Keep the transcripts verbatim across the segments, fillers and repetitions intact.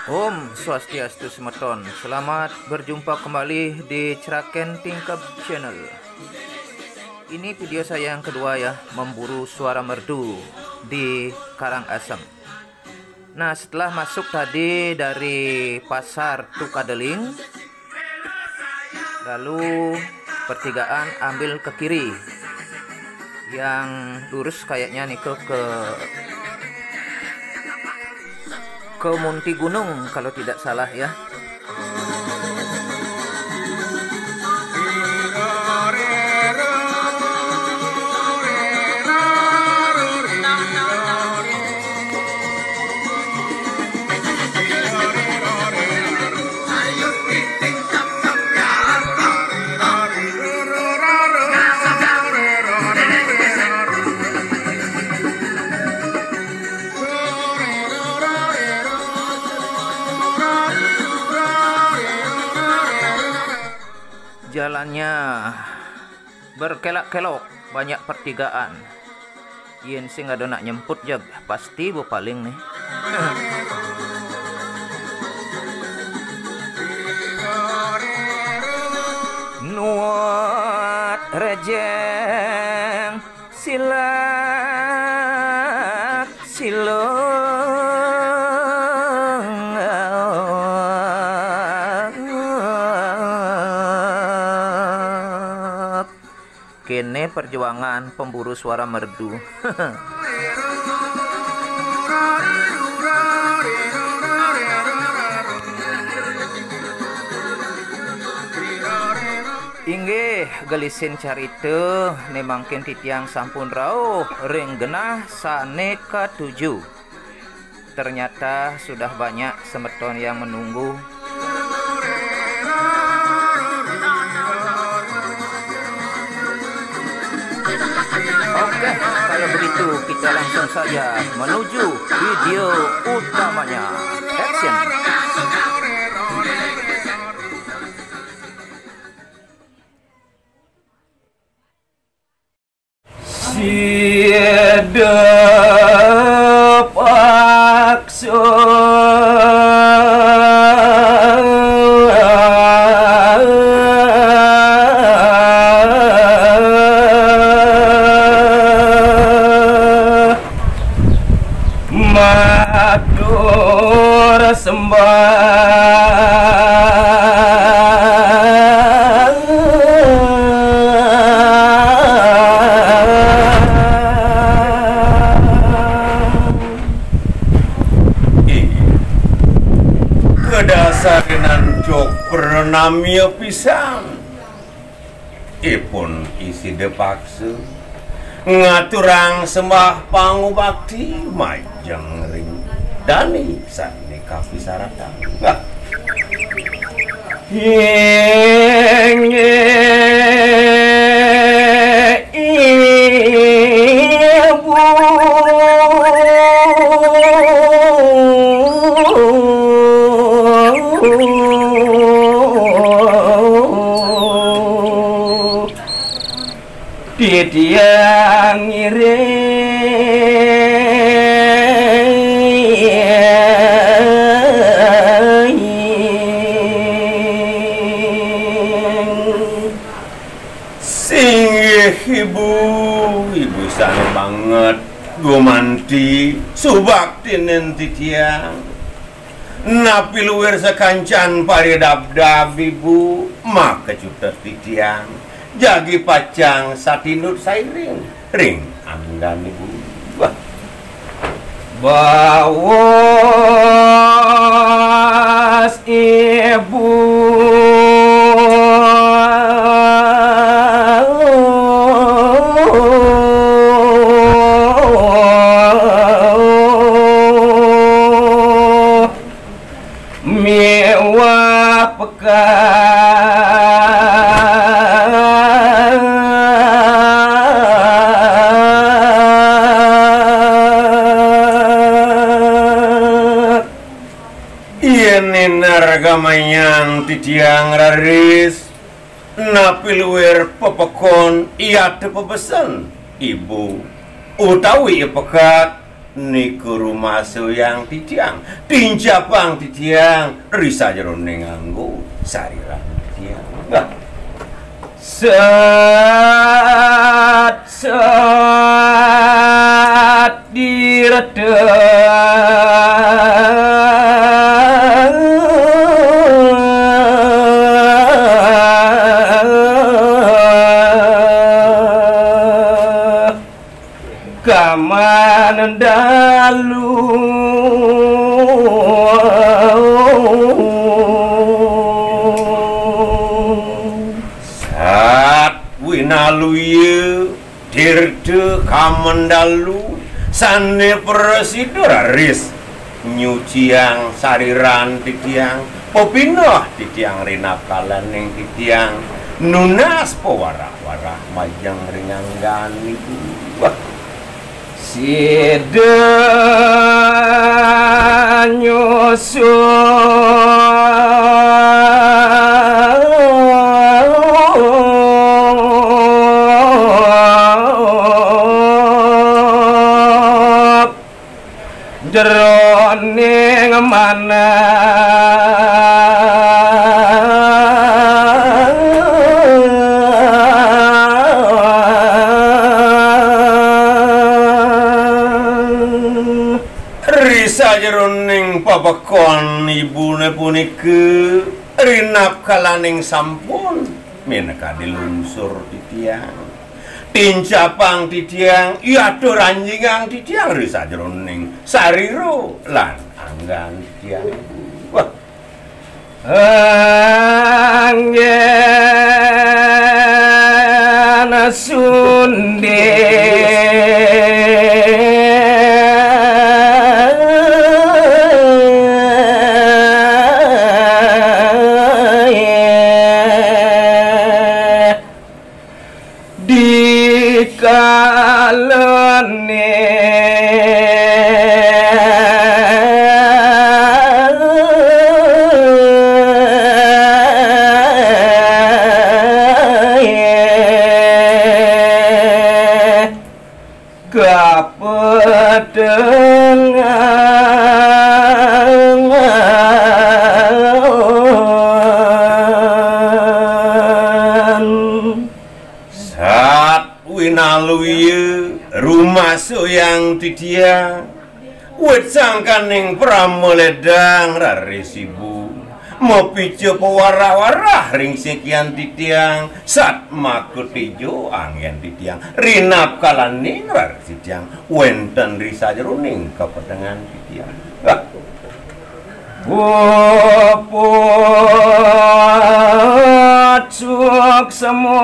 Om Swastiastu semeton. Selamat berjumpa kembali di Ceraken Tingkeb Channel. Ini video saya yang kedua ya, memburu suara merdu di Karangasem. Nah, setelah masuk tadi dari Pasar Tukadeling, lalu pertigaan ambil ke kiri. Yang lurus kayaknya nih ke, ke, ke Munti Gunung kalau tidak salah ya. Jalannya berkelok-kelok, banyak pertigaan. Yen sing ada nak nyemput jeg, pasti bepaling nih. Nuat rejeng silak silong. Kene perjuangan pemburu suara merdu. Inggih, gelisin carita, ne mangkin titiang sampun rauh ring genah sane katuju. Ternyata sudah banyak semeton yang menunggu. Oke, kalau begitu kita langsung saja menuju video utamanya. Action! Sida paksa matur sembah. Inggih. Kedasarinan cok pranamya pisan. Ipun isida paksa ngaturang sembah pangubakti majeng ring dane sane kapisaratang. Nah. Inggih, ibu. Titiang ngiring. Singgih ibu, ibu sane banget gumanti subaktinen titiang. Napi luir sakancan paridabdab ibu, maka cutet titiang jagi pacang satindut sairing ring anggan ibu. Wah. Bawas ibu. Argamayang titiang raris, napi luir pepekon yata pebesen, ibu, utawi ipekat, nika rumasayang titiang, tincapang titiang, ri sajeroning anggo sariran titiang. Nah. Sat, sat, direte. Kamandalu. Sat winaluya tirta kamandalu sane prasida raris nyuciang sariran titiang, pepineh titiang rinapkalaning titiang nunas pawarah-warah majeng ring anggan ibu. Wah. Sida nyusup jeroning manah. Ri sajeroning pabekon ibune punika, rinapkalaning sampun minakadi lungsur titiang. Tincapang titiang, yata ranjingang titiang ri sajeroning sarira lan anggan titiang. Wah. Anggen sunding. Dikalane kapetengan. Sat winaluya rumasayang titiang, wit sangkaning pramaledang raris ibu, mapica pawarah-warah ring sikian titiang, sat maka teja anggen titiang, rinapkalaning raris titiang wenten ri sajeroning kapetengan titiang. Puput suksma.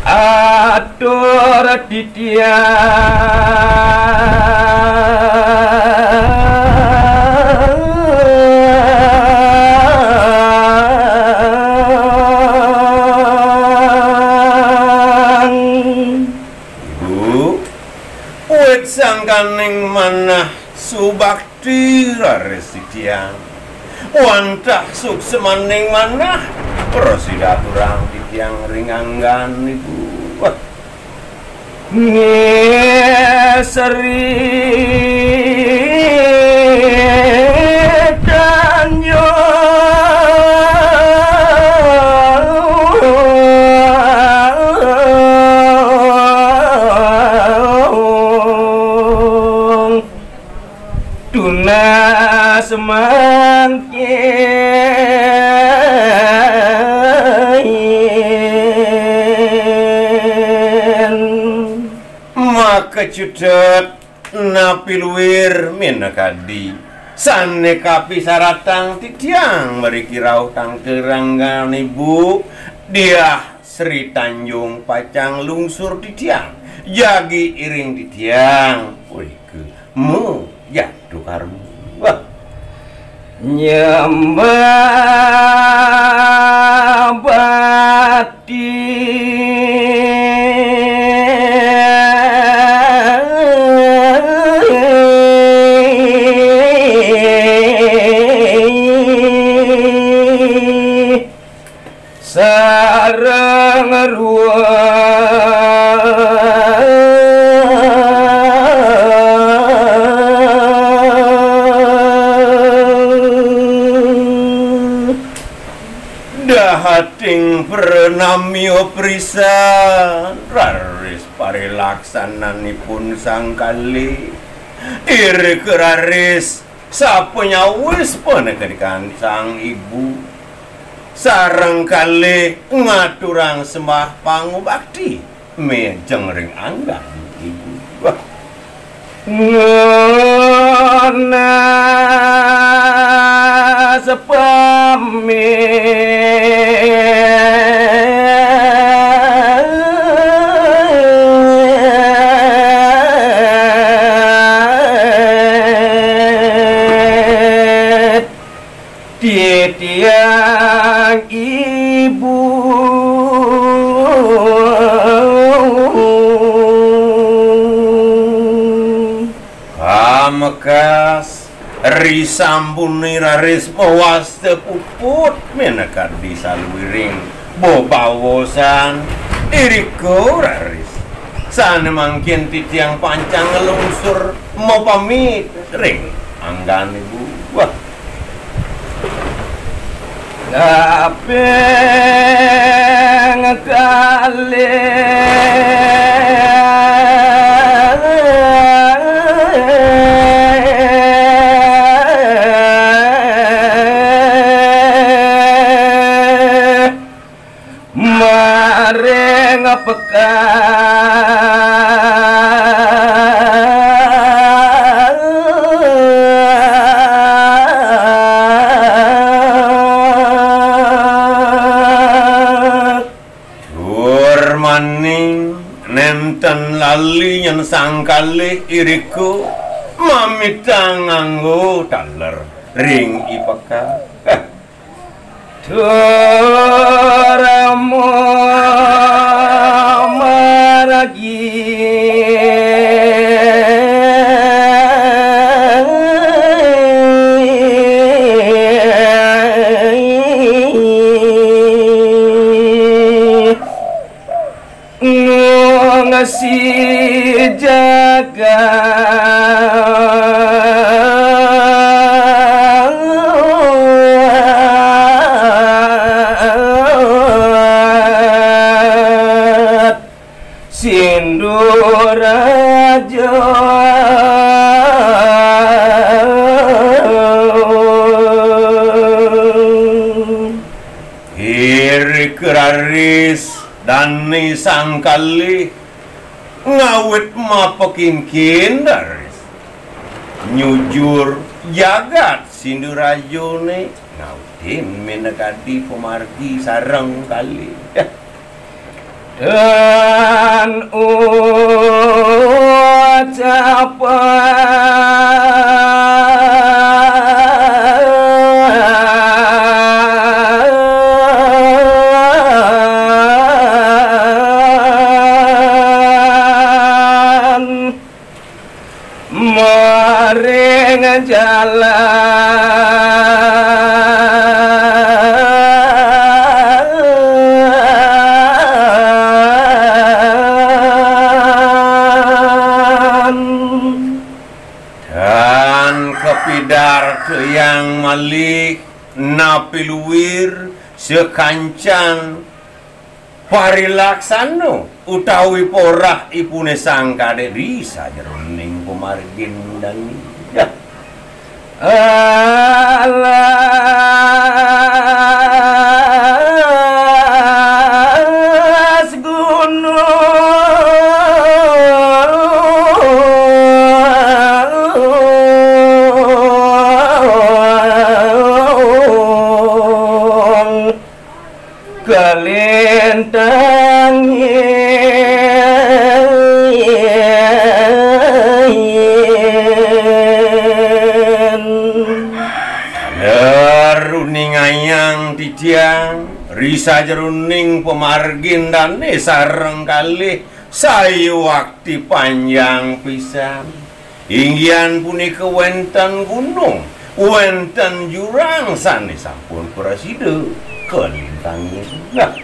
Atur titiang. Ibu, wit sangkaning manah subakti raris titiang. Wantah suksmaning manah prasida aturang titiang ring anggan ibu. Wah. Ngisri Tanjung. Tunas mangkin. Maka cutet napi luir minakadi sane kapisaratang titiang mriki rauh tangkil ring anggan ibu, Diah Sri Tanjung pacang lungsur titiang, jagi iring titiang, punika majatuh karma. Wah. Nyembah bakti. Sareng ruwet. Dahating pranamya prisan, raris parilaksananipun sang kalih. Irika raris sapanyawis panekedikan sang ibu. Sareng kalih ngaturang sembah pangubakti mejeng ring anggan ibu. Wah. Nunas pamit. Titiang ibu. Pamekas risampune raris mawasta puput minakadi saluiring bebaosan irika raris. Sane mangkin titiang pacang nglungsur mapamit ring anggan ibu. Wah. Kaping kalih. Maring pekat. Tur maning nenten lali nyen sang kalih irika mamitang nganggo taler ring ipeka. Tur margi. Ngungsi jagat. Sinduraja. Irika raris dane sang kalih ngawit mapakinkin raris nyujur jagat Sindurajane ngawitin minakadi pamargi sareng kalih. Dan ucapan. Maring jalan. Dan kapidartayang malih napi luir sakancan parilaksana utawi porahipune sang kadek di sajeroning pamargin dani. Ya. Alas gunung. Kalintang yen. Ri sajeroning pamargin dané sareng kalih sayuwakti panjang pisan. Inggihan punika wénten gunung, wénten jurang sané sampun prasida kalintangin. Nah,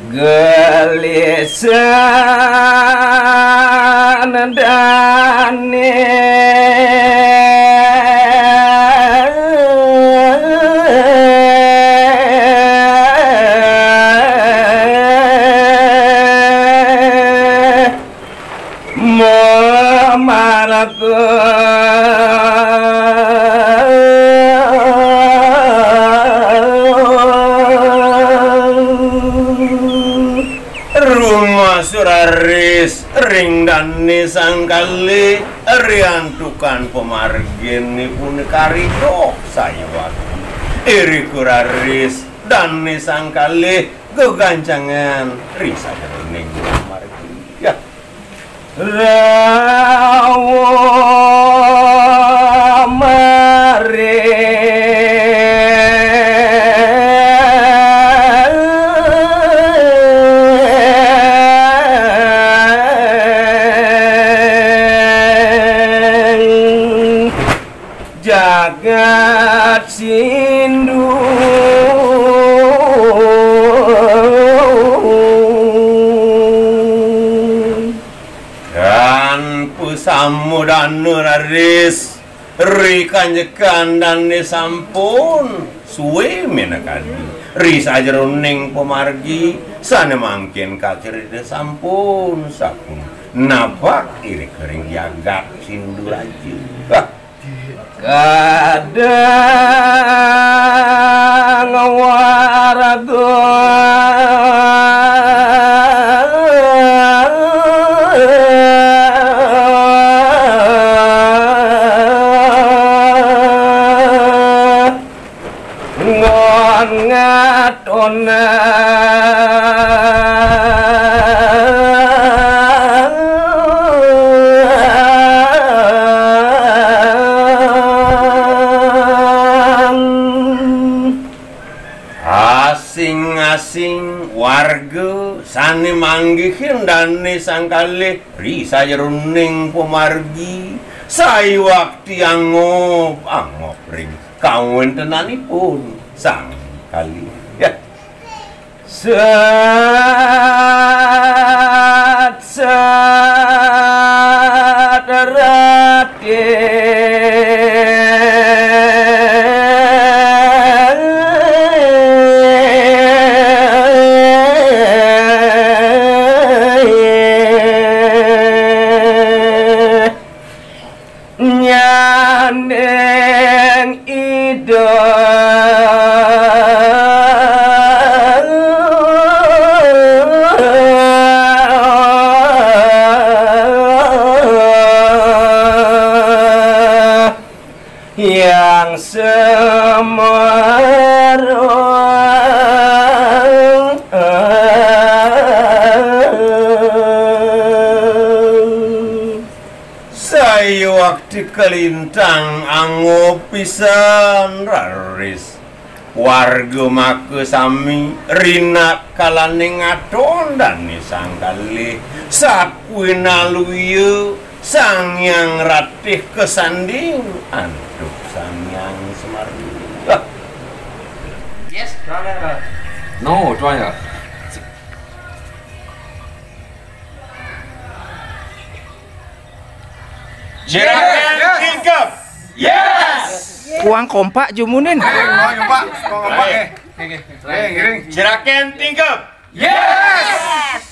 gelisan dané mamarga. Rumasu raris ring dané sang kalih, riantukan pamarginipun karido sayuwakti. Irika raris dané sang kalih gegancangan ri sajeroning pamargi. Ya. Rawa mari jagat Sindu. Dan pasamudana raris ri kanjekan dané sampun sué minakadi ri sajeroning pamargi sané mangkin kacarita sampun sampun napak irika ring jagat Sindu Raja. Wah. Kadang warga ngon ngatonan. Asing-asing warga sané manggihin dané sang kalih ri sajeroning pamargi, sayuwakti angob-angob ring kawéntenanipun sang kalih. Ya. Sat, sat, rati. Nyaning Ida Hyang Semara. Sayuwakti kalintang angob pisan raris. Warga makasami rinakalaning ngaton dané sang kalih sakuwi naluya Sang Hyang Ratih kasanding antuk Sang Hyang Semar. Yes, no, tuan ya. Jerakan tingkep. Yes. Kuang kompak jumunin. Kompak, kompak, eh. Jerakan tingkep. Yes.